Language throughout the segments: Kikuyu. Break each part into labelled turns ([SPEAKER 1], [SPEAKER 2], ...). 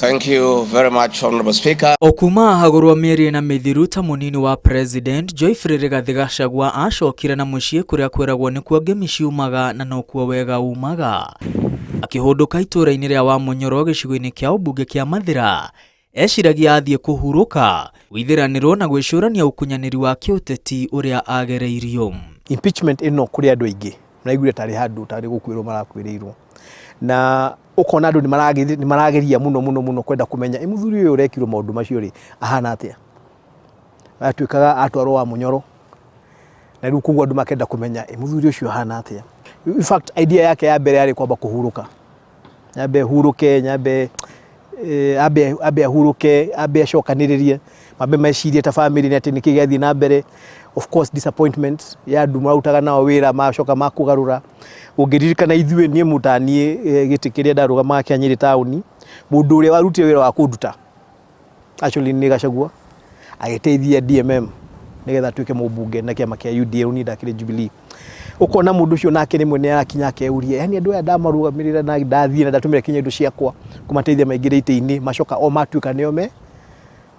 [SPEAKER 1] Thank you very much, Honorable Speaker.
[SPEAKER 2] O kuma ahagũrwo mĩeri ĩna mĩthiru ta mũnini wa President, Geoffrey Rigathi Gachagua acokire na mũciĩ kũrĩa kwĩragwo nĩkuo ngemi ciumaga na nokuo wega umaga. Akĩhũndũka itũũra-inĩ rĩa Wamunyoro gĩcigo-inĩ kĩa ũmbunge kĩa Mathĩra, eciragia athiĩ kũhurũka, gũithĩranĩrwo na gwĩcũrania ũkunyanĩri wa kĩũteti ũrĩa agereirio.
[SPEAKER 3] Impeachment ĩno kũrĩ andũ aingĩ maraiguire tarĩ handũ tarĩ gũkuĩrwo marakuĩrĩirwo, na ũkona andũ nĩ marageria mũno mũno mũno kwenda kũmenya ĩ mũthuri ũyũ ũrekirwo maũndũ macio rĩ ahana atĩa. Atuĩkaga atwarwo Wamunyoro, na rĩu koguo andũ makenda kũmenya ĩ mũthuri ũcio ahana atĩa. In fact idea yake ya mbere yarĩ kwamba kũhurũka, nyambe hurũke, nyambe ambe ahurũke, ambe acokanĩrĩrie, mambe mecirie ta family nĩ atĩ nĩkĩ gĩathiĩ na mbere. Of course disappointment ya andũ marutaga nao wĩra macoka makũgarũra. Ũngĩririkana ithuĩ niĩ mũtaniĩ gĩtĩ kĩrĩa ndarũgamaga kĩa Nyĩrĩ taũni, mũndũ ũrĩa warutire wĩra wa kũnduta actually nĩ Gachagua, agĩteithia DMM nĩgetha atuĩke mũmbunge na kĩama kĩa UDA, niĩ ndakĩrĩ Jubilee. Ũkona mũndũ ũcio nake rĩmwe nĩ arakinya akeuria, yani andũ aya ndamarũgamĩrĩra na ndathiĩ na ndatũmĩra kinya indo ciakwa kũmateithia maingĩre itĩ-inĩ, macoka o matuĩka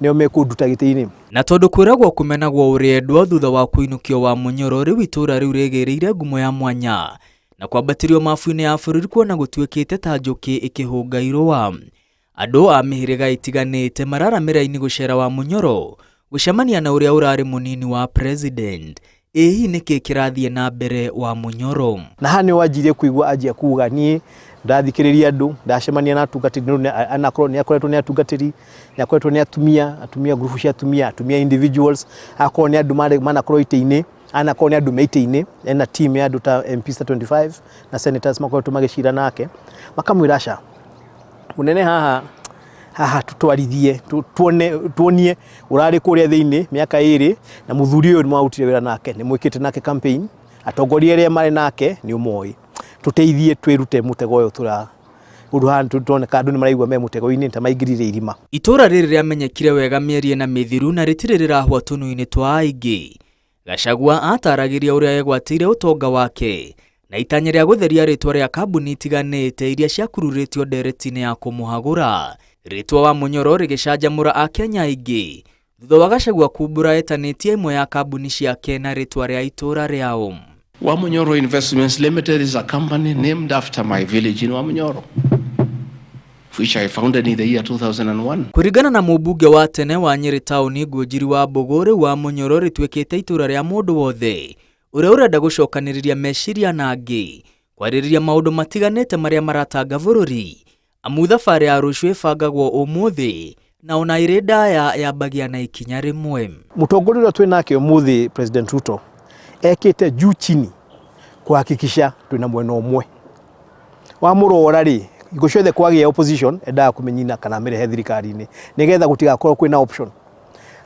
[SPEAKER 3] nĩo mekũnduta gĩtĩ-inĩ.
[SPEAKER 2] Na tondũ kwĩragwo kũmenagwo ũrĩendwo thutha wa kũinũkio Wamunyoro, rĩu itũũra rĩu rĩgĩrĩire ngumo ya mwanya na kwambatĩrio mabu-inĩ ya bũrũri kuona gũtuĩkĩte ta njũkĩ ĩkĩhũnga irũa. Andũ a mĩhĩrĩga ĩtiganĩte mararamĩra-inĩ gũcera Wamunyoro gũcemania na ũrĩa ũrarĩ mũnini wa president. Ĩ hihi nĩkĩ kĩrathiĩ na mbere Wamunyoro?
[SPEAKER 3] Na haha nĩ wanjirie kũigua anjia kuga niĩ ndathikĩrĩria andũ, ndacemania na atungatĩri, anakorwo nĩ akoretwo nĩ atungatĩri, nĩ akoretwo nĩ atumia, atumia ngurubu cia atumia, atumia individuals, akorwo nĩ andũ manakorwo itĩ-inĩ, anakorwo nĩ andũ me itĩ-inĩ, ena team ya andũ ta MPs ta 25 na senators makoretwo magĩcira nake, makamwĩra aca mũnene haha haha tutwarithie tuone tuonie ũrarĩ kũrĩa thĩinĩ mĩaka ĩrĩ na mũthuri ũyũ nĩ mwarutire wĩra nake, nĩ mwĩkĩte nake campaign, atongoria arĩa marĩ nake nĩ ũmoĩ, tũteithie twĩrute mũtego ũyũ tũra ũndũ haha tũroneka andũ nĩ maraigua me mũtego-inĩ ta maingĩrire irima.
[SPEAKER 2] Itũũra rĩrĩ rĩamenyekire wega mĩeri ĩna mĩthiru na rĩtirĩ rĩrahwa tũnua-inĩ twa aingĩ. Gachagua ataragĩria ũrĩa egwatĩire ũtonga wake na itanya rĩa gũtheria rĩtwa rĩa kambuni itiganĩte iria ciakururĩtio ndereti-inĩ ya kũmũhagũra. Rĩtwa Wamunyoro rĩgĩcanjamũra Akenya aingĩ thutha wa Gachagua kumbũra etanĩtie ĩmwe ya kambuni ciake na rĩtwa rĩa itũũra rĩao.
[SPEAKER 1] Wamunyoro Investments Limited is a company named after my village in Wamunyoro, which I founded in the year 2001.
[SPEAKER 2] Kũringana na mũmbunge wa tene wa Nyĩrĩ taũni Ngũnjiri wa Mbũgũ, rĩu Wamunyoro rĩtuĩkĩte itũũra rĩa mũndũ wothe ũrĩa ũrenda gũcokanĩrĩria meciria na angĩ kwarĩrĩria maũndũ matiganĩte marĩa maratanga bũrũri, amu thabarĩ ya rũciũ ĩbangagwo ũmũthĩ na ona ĩrĩ ndaya yambagia na ikinya rĩmwe.
[SPEAKER 3] Mũtongoria ũrĩa twĩ nake ũmũthĩ President Ruto ekĩte juu chini kuhakikisha twĩna mwena ũmwe. Wamũrora rĩ, hingo ciothe kwagĩa opposition endaga kũmĩnina kana amĩrehe thirikari-inĩ nĩgetha gũtigakorwo kwĩna option.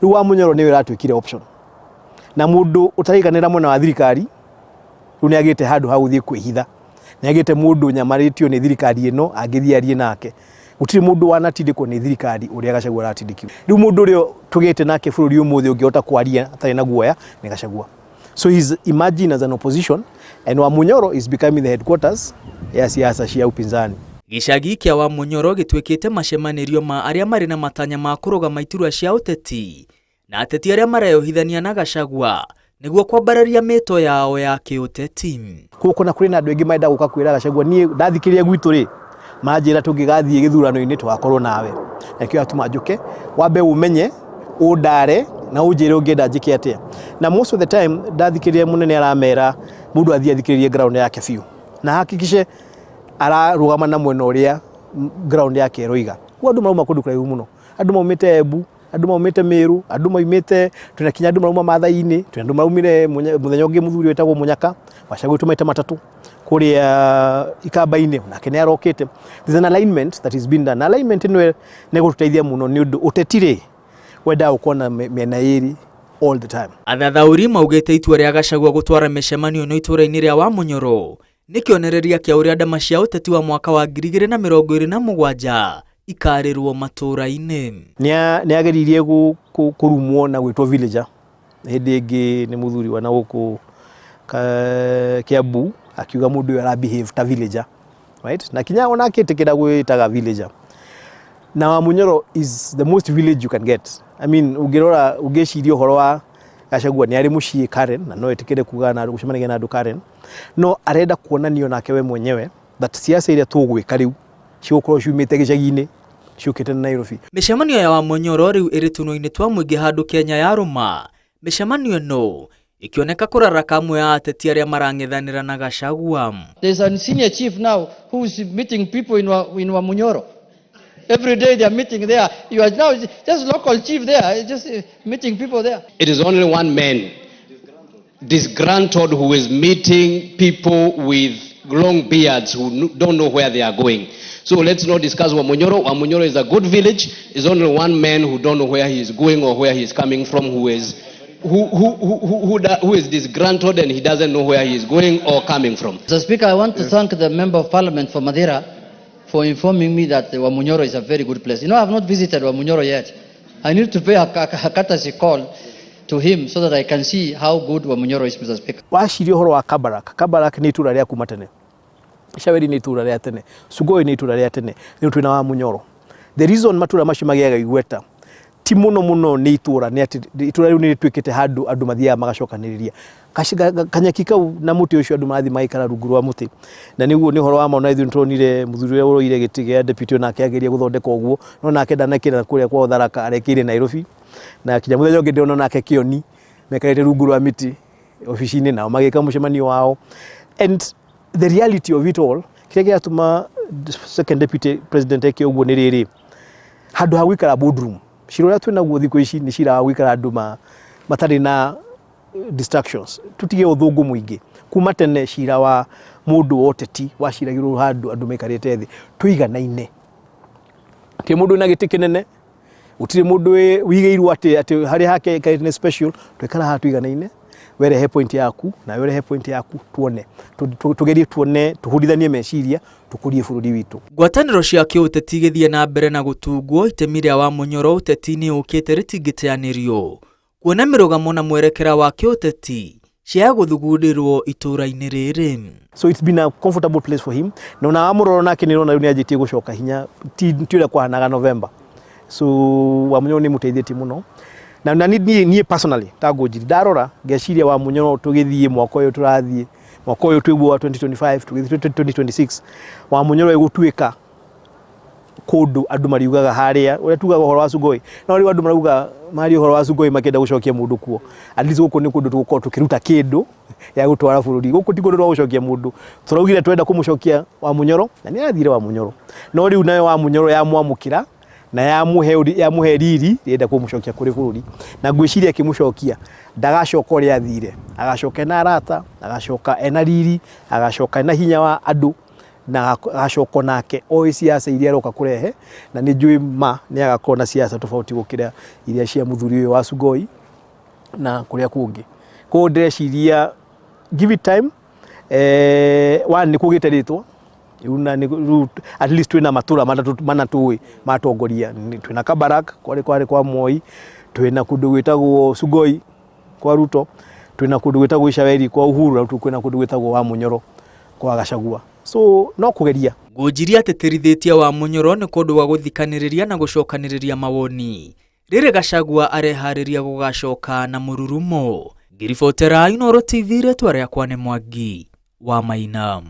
[SPEAKER 3] Rĩu Wamunyoro nĩwe ũratuĩkire option, na mũndũ ũtaraiganĩra mwena wa thirikari rĩu nĩ agĩte handũ ha gũthiĩ kwĩhitha, nĩ agĩte mũndũ nyamarĩtio nĩ thirikari ĩno angĩthiĩ arie nake. Gũtirĩ mũndũ wanatindĩkwo nĩ thirikari ũrĩa Gachagua aratindĩkirwo. Rĩu mũndũ ũrĩa tũgĩte nake bũrũri ũmũthĩ ũngĩhota kwaria atarĩ na guoya nĩ Gachagua. So he's emerging as an opposition and Wamunyoro is becoming the headquarters ya siasa cia upinzani.
[SPEAKER 2] Gĩcagi kĩa Wamunyoro gĩtuĩkĩte macemanĩrio ma arĩa marĩ na matanya ma kũrũgama iturwa cia ũteti na ateti arĩa mareyohithania na Gachagua nĩguo kwambararia mĩto yao ya kĩũteti.
[SPEAKER 3] Koguo na kũrĩ na andũ aingĩ marenda gũka kwĩra Gachagua niĩ ndathikĩrĩria gwitũ rĩ, manjĩra tũngĩgathiĩ gĩthurano-inĩ tũgakorwo nawe, na nĩkĩo yatũma njũke wambe ũmenye ũndare na ũnjĩre ũngĩenda njĩke atĩa. Na most of the time ndathikĩrĩria mũnene aramera mũndũ athiĩ athikĩrĩrie ground yake biũ na hakikishe ararũgama na mwena ũrĩa ground yake ĩroiga. Koguo andũ marauma kũndũ kũraihu mũno, andũ maumĩte Embu, andũ maumĩte Meru, andũ maumĩte, twĩna kinya andũ marauma Mathai-inĩ, twĩna andũ maraumire mũthenya ũngĩ mũthuri wĩtagwo Mũnyaka wacagũrĩtwo maita matatũ kũrĩa Ikamba-inĩ, nake nĩ arokĩte. There's an alignment that is being done. Na alignment ĩno nĩ ĩgũtũteithia mũno nĩ ũndũ ũteti rĩ wendaga gũkorwo na mĩena ĩrĩ all the time.
[SPEAKER 2] Athathaũri maugĩte itua rĩa Gachagua gũtwara mĩcemanio ĩno itũũra-inĩ rĩa Wamunyoro nĩ kĩonereria kĩa ũrĩa ndama cia ũteti wa mwaka wa 2027 ikarĩrwo matũũra-inĩ.
[SPEAKER 3] Nĩ ageririe kũrumwo na gwĩtwo villager hĩndĩ ĩngĩ nĩ mũthuri wa na gũkũ Kiambu akiuga mũndũ ũyũ ara behave ta villager, right? Na kinya ona akĩtĩkĩra gwĩtaga villager. Na Wamunyoro is the most village you can get. I mean, ũngĩrora ũngĩciria ũhoro wa Gachagua nĩ arĩ mũciĩ Karen na no etĩkĩre kuga na gũcemanagia na andũ Karen, no arenda kuonanio nake we mwenyewe that siasa iria tũgwĩka rĩu cigũkorwo ciumĩte gĩcagi-inĩ ciũkĩte na Nairobi.
[SPEAKER 2] Mĩcemanio ya Wamunyoro rĩu ĩrĩ tũnua-inĩ twa mũingĩ handũ Kenya yarũma. Mĩcemanio ĩno ĩkĩoneka kũraraka amwe a ateti arĩa marang'ethanĩra na Gachagua.
[SPEAKER 4] There's a senior chief now who is meeting people in Wamunyoro. Every day they are meeting there. You are now just local chief there, just meeting people there.
[SPEAKER 1] It is only one man, disgruntled, who is meeting people with long beards who don't know where they are going. So let's not discuss Wamunyoro. Wamunyoro is a good village. It's only one man who don't know where he is going or where he is coming from, who is who is disgruntled and he doesn't know where he is going or coming from.
[SPEAKER 4] Mr. Speaker, I want to thank the Member of Parliament for Mathira for informing me that Wamunyoro is a very good place. You know, I have not visited Wamunyoro yet. I need to pay a courtesy call to him so that I can see how good Wamunyoro is, Mr. Speaker.
[SPEAKER 3] Waciria ũhoro wa Kabarak, Kabarak nĩ itũra rĩa kuma tene, Icaweri nĩ itũra rĩa tene, Sugoi nĩ itũra rĩa tene, rĩu twĩna Wamunyoro. The reason matũra macio magĩaga igweta ti mũno mũno nĩ itũra, nĩ atĩ itũra rĩu nĩ rĩtuĩkĩte handũ andũ mathiaga magacokanĩrĩria. Kanyeki kau na mũtĩ ũcio andũ marathiĩ magaikara rungu rwa mũtĩ, na nĩguo nĩ ũhoro wa ma. Ona ithuĩ nĩtũronire mũthuri ũrĩa ũroire gĩtĩ gĩa deputy onake ageria gũthondeka ũguo, no nake ndanekĩra kũrĩa kwao Tharaka, arekĩire Nairobi. Na kinya mũthenya ũngĩ ndĩrona nake Kĩoni mekarĩte rungu rwa mĩtĩ obici-inĩ nao magĩka mũcemanio wao. And the reality of it all, kĩrĩa kĩratũma second deputy president eke ũguo nĩ rĩrĩ, handũ ha gũikara boardroom, cira ũrĩa twĩnaguo thikũ ici nĩ cira wa gũikara andũ matarĩ na distractions, tutige ũthũngũ mũingĩ. Kuma tene cira wa mũndũ wa ũteti waciragĩrwo handũ andũ maikarĩte thĩ tũiganaine, ti mũndũ wĩna gĩtĩ kĩnene, gũtirĩ mũndũ wĩigĩirwo atĩ harĩa hake aikarĩte nĩ special. Tũikara haha tũiganaine, werehe point yaku na werehe point yaku, tuone tugerie tuone tuhurithanie meciria tukurie bũrũri witũ.
[SPEAKER 2] Ngwatanĩro cia kĩũteti igĩthiĩ na mbere na gũtungwo, itemi rĩa Wamunyoro ũteti-inĩ ũkĩte rĩtingĩteanĩrio, kuona mĩrũgamo na mwerekera wa kĩũteti cia gũthugundĩrwo itũra-inĩ rĩrĩ.
[SPEAKER 3] So it's been a comfortable place for him, na ona wamũrora nake nĩ ũrona rĩu nĩ anjĩtie gũcoka hinya, ti ũrĩa kwahanaga November. So Wamunyoro nĩ mũteithĩtie mũno, na niĩ personally ta Ngũnjiri ndarora ngeciria Wamunyoro tũgĩthiĩ mwaka ũyũ tũrathiĩ, mwaka ũyũ twĩguo wa 2025 tũgĩthiĩ 2026, Wamunyoro ĩgũtuĩka kũndũ andũ mariugaga harĩa ũrĩa tugaga ũhoro wa Sugoi, no rĩu andũ marauga maria ũhoro wa Sugoi makĩenda gũcokia mũndũ kuo. At least gũkũ nĩ kũndũ tũgũkorwo tũkĩruta kĩndũ ya gũtwara bũrũri. Gũkũ ti kũndũ twa gũcokia mũndũ. Tũraugire twenda kũmũcokia Wamunyoro na nĩ arathire Wamunyoro, no rĩu nayo Wamunyoro yamwamũkĩra na yamũhe riri, ĩrenda kũmũcokia kũrĩ bũrũri, na ngwĩciria ĩkĩmũcokia ndagacoka ũrĩa athire, agacoka ena arata, agacoka ena riri, agacoka ena hinya wa andũ, na agacoka nake oĩ siasa iria aroka kũrehe, na nĩ njũĩ ma nĩ agakorwo na siasa tofauti gũkĩra iria cia mũthuri ũyũ wa Sugoi na kũrĩa kũngĩ. Koguo ndĩreciria give it time. One nĩ kũgĩte rĩtwa rĩu, na rĩu at least twĩna matũra matatũ mana tũĩ matongoria. Twĩna Kabarak kwarĩ kwa Moi, twĩna kũndũ gwĩtagwo Sugoi kwa Ruto, twĩna kũndũ gwĩtagwo Icaweri kwa Uhuru, na kwĩna kũndũ gwĩtagwo Wamunyoro kwa Gachagua. So no kũgeria.
[SPEAKER 2] Ngũnjiri atĩtĩrithĩtie Wamunyoro nĩ kũndũ gwa gũthikanĩrĩria na gũcokanĩrĩria mawoni rĩrĩ Gachagua areharĩria gũgacoka na mũrurumo. Ngĩribotera Inooro TV, rĩtwa rĩakwa nĩ Mwangi wa Maina.